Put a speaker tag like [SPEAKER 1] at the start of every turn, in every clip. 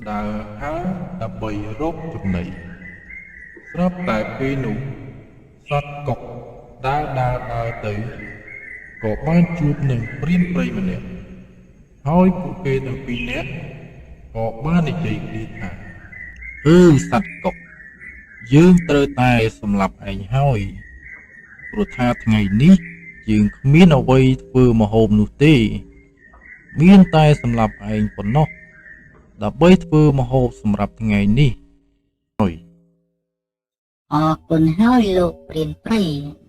[SPEAKER 1] ដើរហើរដើម្បីរកចំណីស្រាប់តែពេលនោះសត្វកុកដើរដើរដើរទៅក៏បានជួបនឹងព្រានព្រៃម្នាក់ហើយពួកគេទាំងពីរនាក់ក៏បាននិយាយគ្នាថាអឺសត្វកុកយើងត្រូវតែសម្លាប់ឯងហើយព្រោះថាថ្ងៃនេះយើងគ្មានអ្វីធ្វើម្ហូបនោះទេមានតែសម្លាប់ឯងប៉ុណ្ណោះដើម្បីធ្វើម្ហូបសម្រាប់ថ្ងៃនេះហើយ
[SPEAKER 2] អរគុណហើយលោកព្រានព្រៃ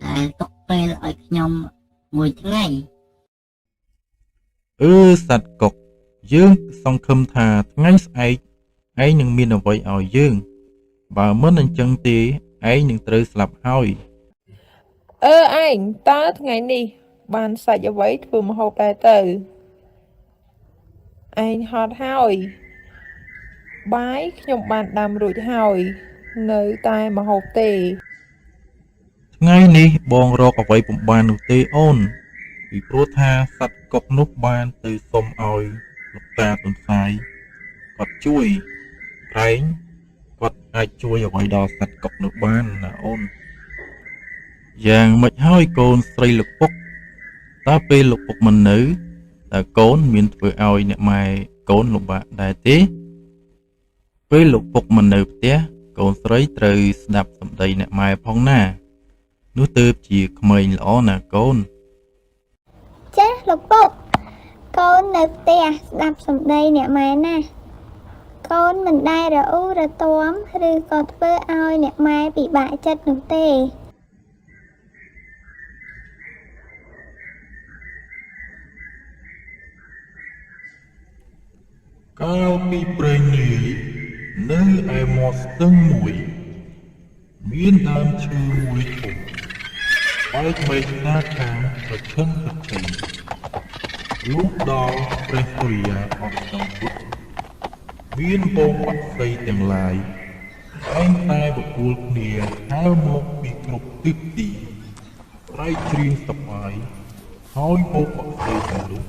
[SPEAKER 2] ដែលទុកពេលឲ្យខ្ញុំមួយថ្ងៃ
[SPEAKER 1] អឺសត្វកុកយើងសង្ឃឹមថាថ្ងៃស្អែកឯងនឹងមានអ្វីឲ្យយើងបើមិនអញ្ចឹងទេឯងនឹងត្រូវស្លាប់ហើយ
[SPEAKER 3] អឺឯងតើថ្ងៃនេះ បានសាច់អ្វីធ្វើម្ហូបដែរទៅឯងហត់ហើយបាយខ្ញុំបានដាំរួចហើយ នៅតែម្ហូបទេ
[SPEAKER 1] ថ្ងៃនេះបងរកអ្វីពុំបាននោះទេអូនពីព្រោះថាសត្វកុកនោះបានទៅសុំឲ្យលោកតាទន្សាយគាត់ជួយក្រែងគាត់អាចជួយអ្វីដល់សត្វកុកនោះបានណាអូនយ៉ាងម៉េចហើយកូនស្រីលោកពុកតើពេលលោកពុកមិននៅតើកូនមានធ្វើឲ្យអ្នកម៉ែកូនលំបាកដែរទេពេលលោកពុកមិននៅផ្ទះកូនស្រីត្រូវស្ដាប់សម្ដីអ្នកម៉ែផងណានោះទើបជាក្មេងល្អណាកូន
[SPEAKER 4] ចាស់លោកពុកកូននៅផ្ទះស្ដាប់សម្ដីអ្នកម៉ែណាស់កូនមិនដែលរអ៊ូរទាំឬក៏ធ្វើឲ្យអ្នកម៉ែពិបាកចិត្តនោះទេ
[SPEAKER 1] កាលពីព្រេងនាយនៅឯមាត់ស្ទឹងមួយមានដើមឈើមួយធំបែកមែកសាខាប្រឈឹងប្រឈៃលុះដល់ព្រះសូរិយាអស្តង្គតមានពងបក្សីទាំងឡាយតែងតែបបួលគ្នាហើរមកពីគ្រប់ទិសទីស្រែកច្រៀងសប្បាយហើយពងបក្សីទាំងនោះ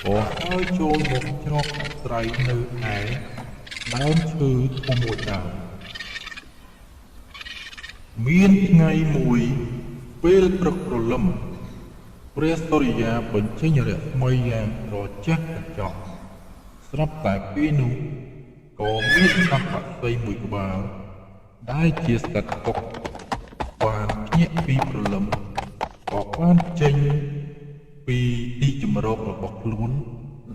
[SPEAKER 1] ក៏ហើរចូលមកច្រកអាស្រ័យនៅឯដើមឈើធំមួយដើមមានថ្ងៃមួយពេលព្រឹកព្រលឹមព្រះសូរិយាបញ្ចេញរស្មីយ៉ាងត្រចះត្រចង់ស្រាប់តែពេលនោះក៏មានសត្វបក្សីមួយក្បាលដែលជាសត្វកុកបានភ្ញាក់ពីព្រលឹមក៏បានចេញពីទីជម្រករបស់ខ្លួន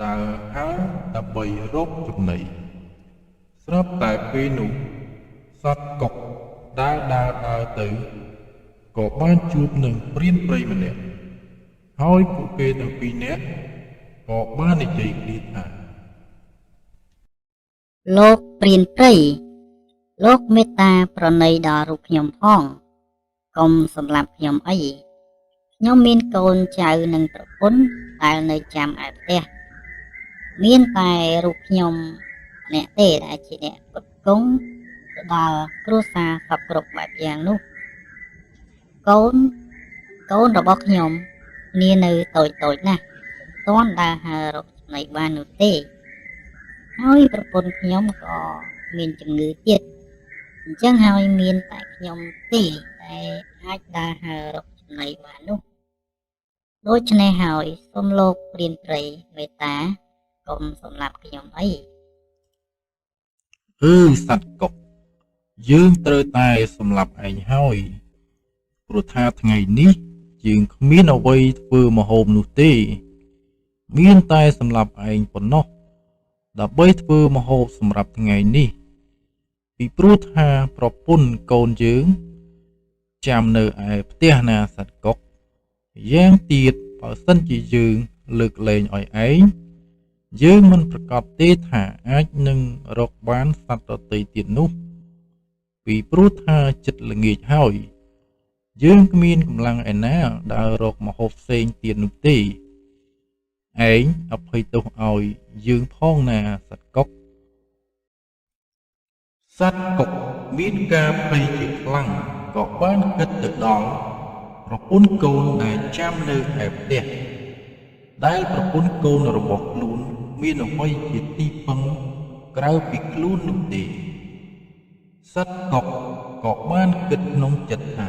[SPEAKER 1] ដើរហើរដើម្បីរកចំណីស្រាប់តែពេលនោះសត្វកុកដើរដើរដើរទៅក៏បានជួបនឹងព្រានព្រៃម្នាក់ហើយពួកគេទាំងពីរនាក់ក៏បាននិយាយគ្នាថា
[SPEAKER 2] លោកព្រានព្រៃលោកមេត្តាប្រណីដល់រូបខ្ញុំផងកុំសម្លាប់ខ្ញុំអីខ្ញុំមានកូនចៅនិងប្រពន្ធដែលនៅចាំឯផ្ទះមានតែរូបខ្ញុំម្នាក់ទេដែលជាអ្នកផ្គត់ផ្គង់ទៅដល់គ្រួសារសពគ្រប់បែបយ៉ាងនោះកូនកូនរបស់ខ្ញុំគ្នានៅតូចតូចណាស់មិនទាន់ដើរហើររកចំណីបាននោះទេហើយប្រពន្ធខ្ញុំក៏មានជំងឺទៀតអញ្ចឹងហើយមានតែខ្ញុំទេដែលអាចដើរហើររកចំណីបាននោះដូច្នេះហើយសូមលោកព្រានព្រៃមេត្តាកុំសម្លាប់ខ្ញុំអី
[SPEAKER 1] អឺសត្វកុកយើងត្រូវតែសម្លាប់ឯងហើយព្រោះថាថ្ងៃនេះយើងគ្មានអ្វីធ្វើម្ហូបនោះទេមានតែសម្លាប់ឯងប៉ុណ្ណោះដើម្បីធ្វើម្ហូបសម្រាប់ថ្ងៃនេះពីព្រោះថាប្រពន្ធកូនយើងចាំនៅឯផ្ទះណាសត្វកុកយ៉ាងទៀតបើសិនជាយើងលើកលែងឲ្យឯងយើងមិនប្រកាសទេថាអាចនឹងរកបានសត្វដទៃទៀតនោះពីព្រោះថាចិត្តល្ងាចហើយយើងគ្មានកម្លាំងឯណាដើររកម្ហូបផ្សេងទៀតនោះទេឯងអភ័យទោសឲ្យយើងផងណាសត្វកុកសត្វកុកមានការភ័យជាខ្លាំងក៏បានគិតទៅដល់ប្រពន្ធកូនដែលចាំនៅឯផ្ទះដែលប្រពន្ធកូនរបស់ខ្លួនមានអ្វីជាទីពឹង ក្រៅពីខ្លួននោះទេសត្វកុកក៏បានគិតក្នុងចិត្តថា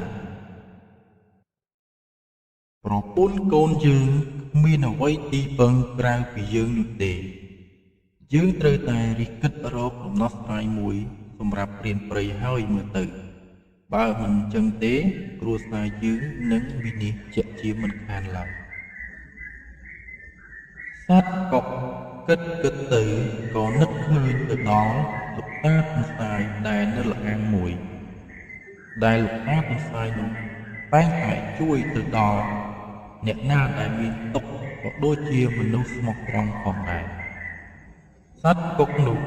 [SPEAKER 1] ប្រពន្ធកូនយើងគ្មានអ្វីទីពឹងក្រៅពីយើងនោះទេយើងត្រូវតែរិះគិតរកដំណោះស្រាយមួយសម្រាប់ព្រានព្រៃហើយមើលទៅបើមិនចឹងទេគ្រួសារយើងនឹងវិនាសជាក់ជាមិនខានឡើយសត្វកុកគិតគិតទៅក៏នឹកឃើញទៅដល់លោកតាទន្សាយដែលនៅល្អាងមួយដែលលោកតាទន្សាយនោះតែងតែជួយទៅដល់អ្នកណាដែលមានទុក្ខក៏ដូចជាមនុស្សស្មោះត្រង់ផងដែរសត្វកុកនោះ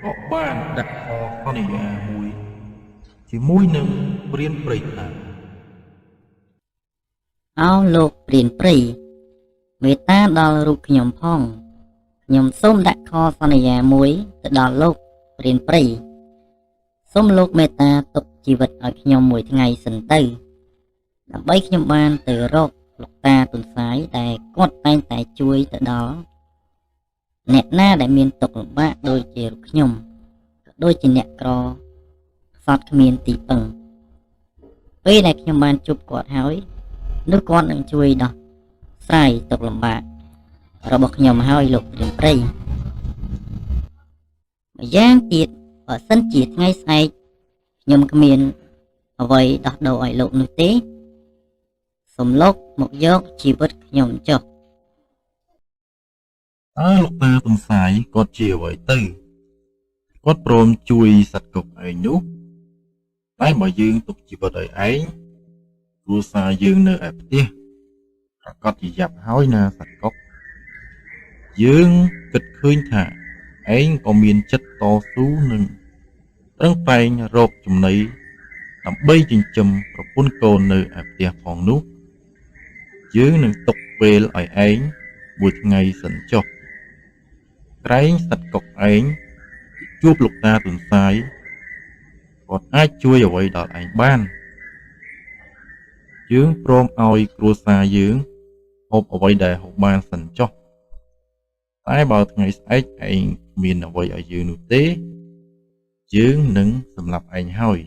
[SPEAKER 1] ក៏បានដាក់ខសន្យាមួយជាមួយនឹងព្រានព្រៃថា
[SPEAKER 2] អោលោកព្រានព្រៃមេត្តាដល់រូបខ្ញុំផងខ្ញុំសូមដាក់ខសន្យាមួយទៅដល់លោកព្រានព្រៃសូមលោកមេត្តាទុកជីវិតឲ្យខ្ញុំមួយថ្ងៃសិនទៅដើម្បីខ្ញុំបានទៅរកលោកតាទន្សាយដែលគាត់តែងតែជួយទៅដល់អ្នកណាដែលមានទុក្ខលំបាកដូចជារូបខ្ញុំក៏ដូចជាអ្នកក្រខ្សត់គ្មានទីពឹងពេលដែលខ្ញុំបានជួបគាត់ហើយនោះគាត់នឹងជួយដោះស្រាយទុក្ខលំបាករបស់ខ្ញុំហើយលោកព្រានព្រៃម្យ៉ាងទៀតបើសិនជាថ្ងៃស្អែកខ្ញុំគ្មានអ្វីដោះដូរឲ្យលោកនោះទេសូមលោកមកយកជីវិតខ្ញុំចុះ
[SPEAKER 1] តើលោកតាទន្សាយគាត់ជាអ្វីទៅគាត់ព្រមជួយសត្វកុកឯងនោះតែបើយើងទុកជីវិតឲ្យឯងគ្រួសារយើងនៅឯផ្ទះប្រកាសជាយ៉ាប់ហើយណាសត្វកុកយើងគិតឃើញថាឯងក៏មានចិត្តតស៊ូនឹងប្រឹងប្រែងរកចំណីដើម្បីចិញ្ចឹមប្រពន្ធកូននៅឯផ្ទះផងនោះយើងនឹងទុកពេលឲ្យឯងមួយថ្ងៃសិនចុះក្រែងសត្វកុកឯងជួបលោកតាទន្សាយគាត់អាចជួយអ្វីដល់ឯងបានយើងព្រមឲ្យគ្រួសារយើងហូបអ្វីដែលហូបបានសិនចុះតែបើថ្ងៃស្អែកឯងគ្មានអ្វីឲ្យយើងនោះទេយើងនឹងសម្លាប់ឯងហើយ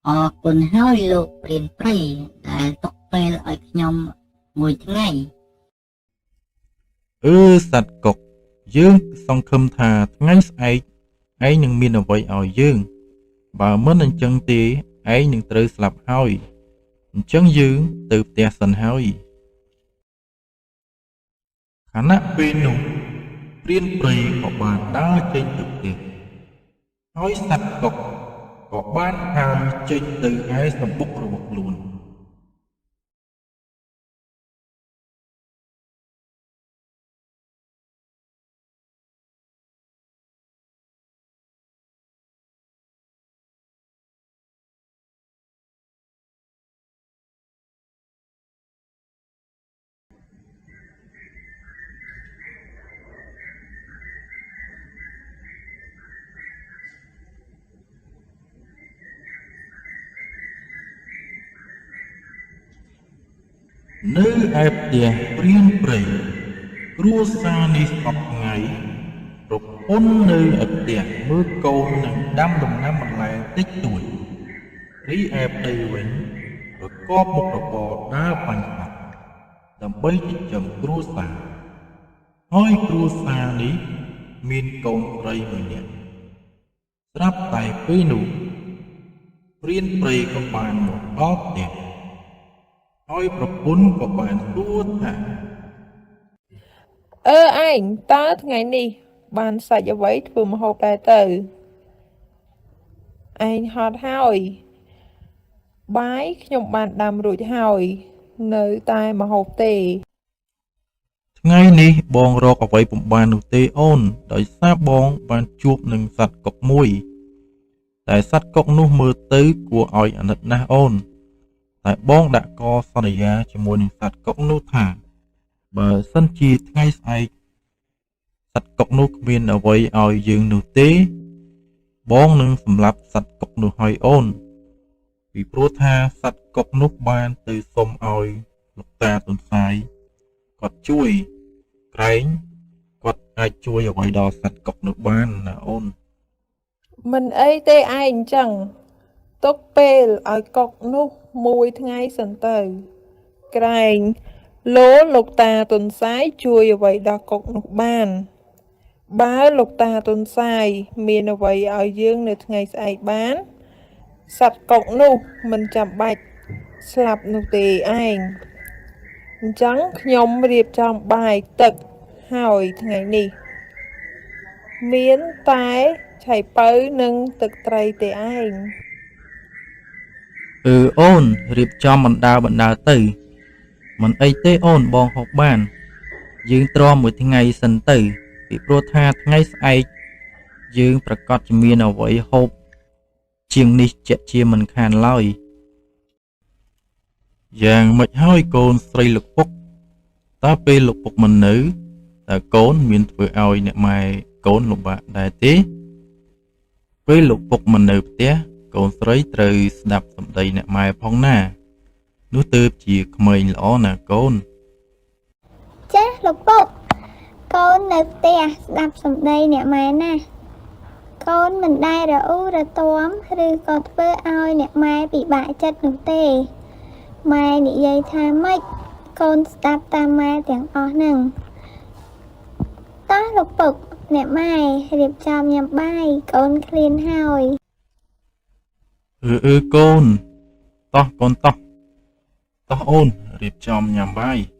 [SPEAKER 2] អរគុណហើយលោកព្រានព្រៃដែលទុកពេលឲ្យខ្ញុំមួយថ្ងៃ
[SPEAKER 1] អឺសត្វកុកយើងសង្ឃឹមថាថ្ងៃស្អែកឯងនឹងមានអ្វីឲ្យយើងបើមិនអញ្ចឹងទេឯងនឹងត្រូវស្លាប់ហើយអញ្ចឹងយើងទៅផ្ទះសិនហើយខណៈពេលនោះព្រានព្រៃក៏បានដើរចេញទៅផ្ទះហើយសត្វកុកក៏បានហើរចេញទៅឯសម្បុករបស់ខ្លួន នៅឯផ្ទះព្រានព្រៃគ្រួសារនេះសព្វថ្ងៃប្រពន្ធនៅឯផ្ទះមើលកូននិងដាំដំណាំបន្លែតិចតួចរីឯប្តីវិញប្រកបមុខរបរដើរបាញ់សត្វដើម្បីចិញ្ចឹមគ្រួសារហើយគ្រួសារនេះមានកូនស្រីមួយនាក់ស្រាប់តែពេលនោះព្រានព្រៃក៏បានមកដល់ផ្ទះហើយប្រពន្ធក៏បានសួរថា
[SPEAKER 3] អឺឯងតើថ្ងៃនេះបានសាច់អ្វីធ្វើម្ហូបដែរទៅឯងហត់ហើយបាយខ្ញុំបានដាំរួចហើយនៅតែម្ហូបទេ
[SPEAKER 1] ថ្ងៃនេះបងរកអ្វីពុំបាននោះទេអូនដោយសារបងបានជួបនឹងសត្វកុកមួយតែសត្វកុកនោះមើលទៅគួរឲ្យអាណិតណាស់អូនតែបងដាក់កសន្យាជាមួយនឹងសត្វកុកនោះថាបើសិនជាថ្ងៃស្អែកសត្វកុកនោះគ្មានអ្វីឲ្យយើងនោះទេបងនឹងសម្លាប់សត្វកុកនោះហើយអូនពីព្រោះថាសត្វកុកនោះបានទៅសុំឲ្យលោកតាទន្សាយគាត់ជួយ ក្រែងគាត់ អាចជួយអ្វីដល់សត្វកុកនោះបានណាអូន
[SPEAKER 3] មិនអីទេឯងអញ្ចឹងទុកពេលឲ្យកុកនោះមួយថ្ងៃសិនទៅ ក្រែងលោលោកតាទន្សាយជួយអ្វីដល់កុកនោះបាន បើលោកតាទន្សាយមានអ្វីឲ្យយើងនៅថ្ងៃស្អែកបាន សត្វកុកនោះមិនចាំបាច់ស្លាប់នោះទេឯងអញ្ចឹងខ្ញុំរៀបចំបាយទឹកហើយថ្ងៃនេះ មានតែឆៃប៉ូវនិងទឹកត្រីទេឯង
[SPEAKER 1] អឺអូនរៀបចំបណ្ដើបណ្ដើទៅ មិនអីទេអូនបងហូបបាន យើងទ្រាំមួយថ្ងៃសិនទៅ ពីព្រោះថាថ្ងៃស្អែកយើងប្រកាសជាមានអ្វីហូបជាងនេះជាក់ជាមិនខានឡើយយ៉ាងម៉េចហើយកូនស្រីលោកពុកតើពេលលោកពុកមិននៅតើកូនមានធ្វើឲ្យអ្នកម៉ែកូនលំបាកដែរទេ ពេលលោកពុកមិននៅផ្ទះកូនស្រីត្រូវស្ដាប់សម្ដីអ្នកម៉ែផងណា នោះទើបជាក្មេងល្អណាកូន
[SPEAKER 4] ចាសលោកពុកកូននៅផ្ទះស្ដាប់សម្ដីអ្នកម៉ែណាស់កូនមិនដែលរអ៊ូរទាំឬក៏ធ្វើឲ្យអ្នកម៉ែពិបាកចិត្តនោះទេម៉ែនិយាយថាម៉េចកូនស្ដាប់តាមម៉ែទាំងអស់ហ្នឹងតោះលោកពុកអ្នកម៉ែរៀបចំញ៉ាំបាយកូនឃ្លានហើយ
[SPEAKER 1] អឺអឺកូនតោះកូនតោះតោះអូនរៀបចំញ៉ាំបាយ។